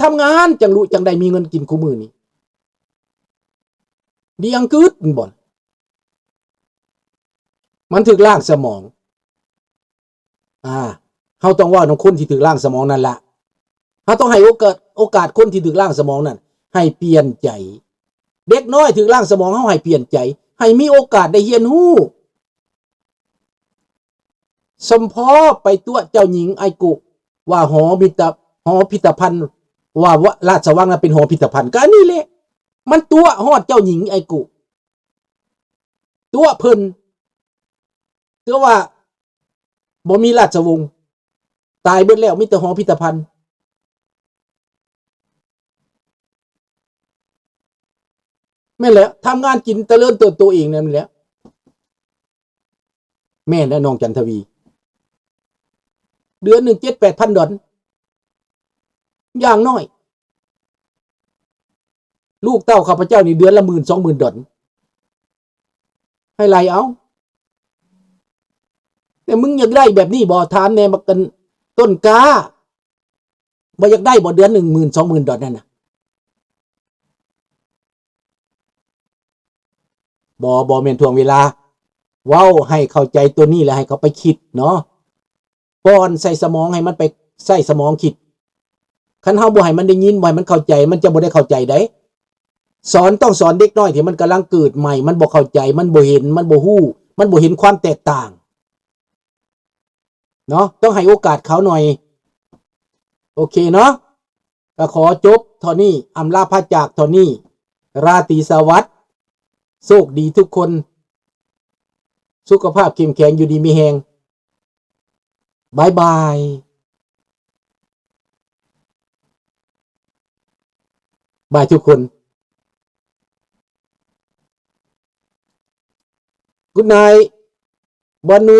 ທຳງານຈັ່ງລຸ ຈັ່ງໄດ້ມີເງິນກິນຄູ່ມື້ນີ້. ດີອັງກຶດແມ່ນບໍ່? ມັນຖືກລ້າງສະໝອງ. ອ່າ ເຮົາຕ້ອງເວົ້ານຳຄົນທີ່ຖືກລ້າງສະໝອງນັ້ນລະ. ເຮົາຕ້ອງໃຫ້ໂອກາດ ໂອກາດຄົນທີ່ຖືກລ້າງສະໝອງນັ້ນໃຫ້ປ່ຽນໃຈ. ເດັກນ້ອຍຖືກລ້າງສະໝອງ ເຮົາໃຫ້ປ່ຽນໃຈ, ໃຫ້ມີໂອກາດໄດ້ຮຽນຮູ້. ສົມພໍໄປຕົວະເຈົ້າຍິງໄອໂກະວ່າຫໍພິທະ ຫໍພິທະພັນ ວ່າ ວ່າລາຊະວັງນັ້ນເປັນຫໍພິທະພັນ. ກໍອັນນີ້ແຫຼະ ມັນຕົວະຮອດເຈົ້າຍິງໄອໂກະ ຕົວະເພິ່ນ ຕົວະວ່າ ບໍ່ມີລາຊະວົງ ຕາຍເບິດແລ້ວ ມີແຕ່ຫໍພິທະພັນ. ແມ່ນແຫຼະ ທຳງານກິນຕະເລີນເຕີບໂຕເອງນັ້ນແຫຼະ. ແມ່ນແຫຼະ ນ້ອງຈັນທະວີ ເດືອນໜຶ່ງເຈັດແປດພັນດອນ ຢ່າງໜ້ອຍ. ລູກເຕົ້າຂ້າພະເຈົ້ານີ້ເດືອນລະໝື່ນສອງໝື່ນດອນ ໃຫ້ໄລ່ເອົາ. ແຕ່ມຶງຢາກໄດ້ແບບນີ້ບໍ່? ຖາມແດ່ ບັກອັນຕົ້ນກ້າ ບໍ່ຢາກໄດ້ບໍ່ ເດືອນໜຶ່ງໝື່ນສອງໝື່ນດອນນັ້ນນະ? ບໍ່ ບໍ່ແມ່ນຖ່ວງເວລາ. ເວົ້າໃຫ້ເຂົ້າໃຈຕົວນີ້ ແລ້ວໃຫ້ເຂົາໄປຄິດເນາະ. ປ້ອນໃສ່ສະໝອງ ໃຫ້ມັນໄປໃຊ້ສະໝອງຄິດ. ຄັນເຮົາບໍ່ໃຫ້ມັນໄດ້ຍິນ ບໍ່ໃຫ້ມັນເຂົ້າໃຈ ມັນຈະບໍ່ໄດ້ເຂົ້າໃຈໃດ. ສອນ ຕ້ອງສອນເດັກນ້ອຍທີ່ມັນກຳລັງເກີດໃໝ່ ມັນບໍ່ເຂົ້າໃຈ ມັນບໍ່ເຫັນ ມັນບໍ່ຮູ້ ມັນບໍ່ເຫັນຄວາມແຕກຕ່າງເນາະ. ຕ້ອງໃຫ້ໂອກາດເຂົາໜ້ອຍ. ໂອເຄເນາະ ກໍຂໍຈົບເທົ່ານີ້ ອຳລາພາຈາກເທົ່ານີ້. ລາຕີສະຫວັດ ໂຊກດີທຸກຄົນ ສຸຂະພາບເຂັ້ມແຂງ ຢູ່ດີມີແຮງ. ບາຍບາຍ ບາຍທຸກຄົນ. Good night. Bonne nuit.